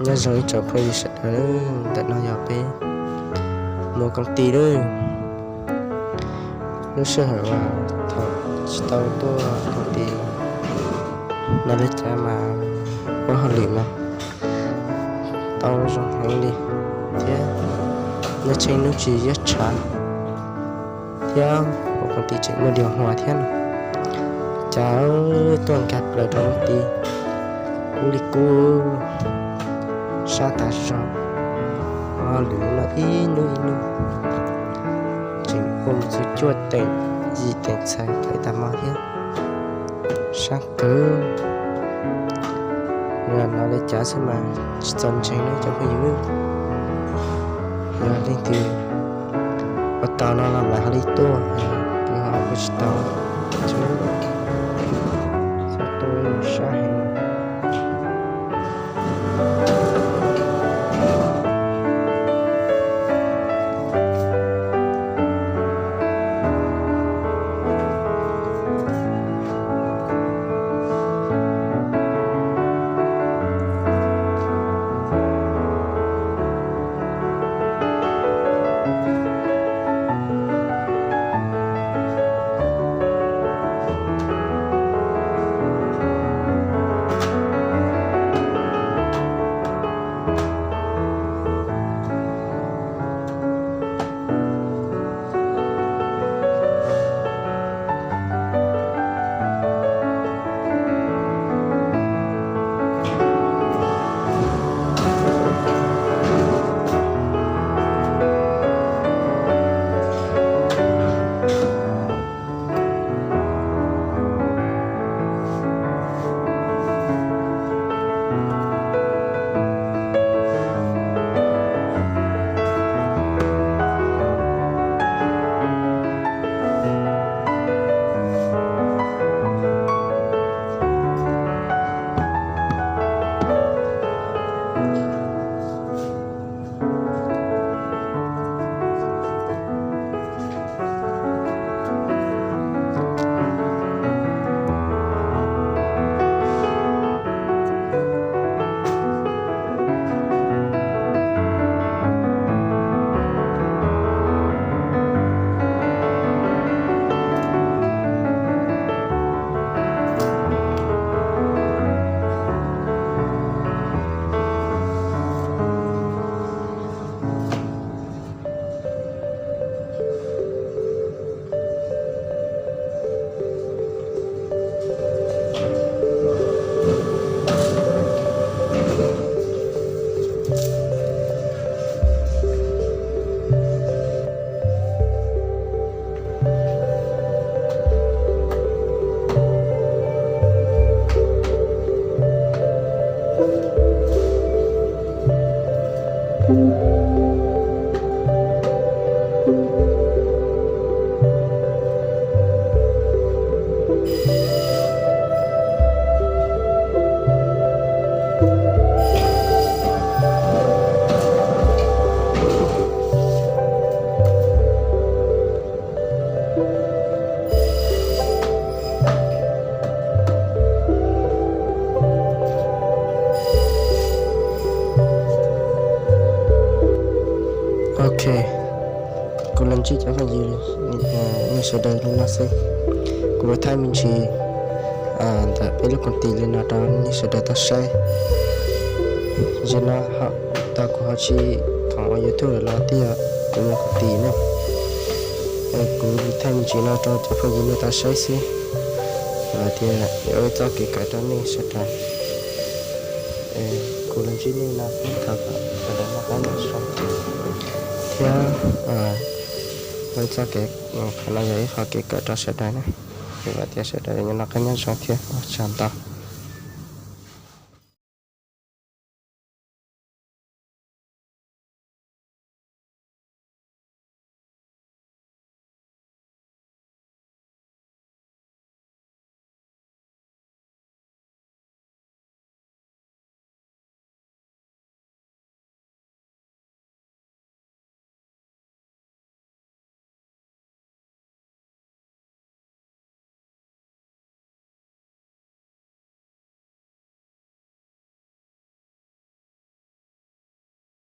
Nyob zoo ib tsoom phooj ywg sawv daws, ntawm no yog peb mus koom tis lawm. Lub sij hawm uas thaum tsis tau tuaj koom tis no li cas mas ua hauj lwm mas tau zoo heev li thiab, nyob tsheej hnub tsis yooj tshav thiab ua koom tis tseem muaj diav huas thiab no. Cas tuaj nkag plaws rau koom tis kub li kub, sab tas zog, ua hauj lwm no ib hnub ib hnub tseem ua mus txog cuaj teem yim teem txhais tau ib tag hmo thiab, sab kawg. Yog no li cas xwb mas tsis txaus ntseeg li cov phooj ywg. Yog leej twg ua tau no los mam ho li tuaj, yog ua tsis tau ces txhob tuaj, sab heev. Ok, kuv los ntsib cov phooj ywg nej sawv daws li no xwb. Kuv thaij me ntsis ntawm peb lub koom tis li no rau nej sawv daws tau saib. Zaum no tau kuv ho tsis khoom ua YouTube lawm los twb yog kuv mus koom tis na. Kuv thaij me ntsis no rau cov phooj ywg nej tau saib xwb, tias yuav ua txoj kev kawm rau nej sawv daws. Kuv los ntsib nej no kuv thov kom sawv daws noj qab nyob zoo thiab ua txoj kev, qhov no yog ib qho kev kawm rau sawv daws na. Kuv vam tias sawv daws yuav noj qab nyob zoo thiab ua tsaug ntau.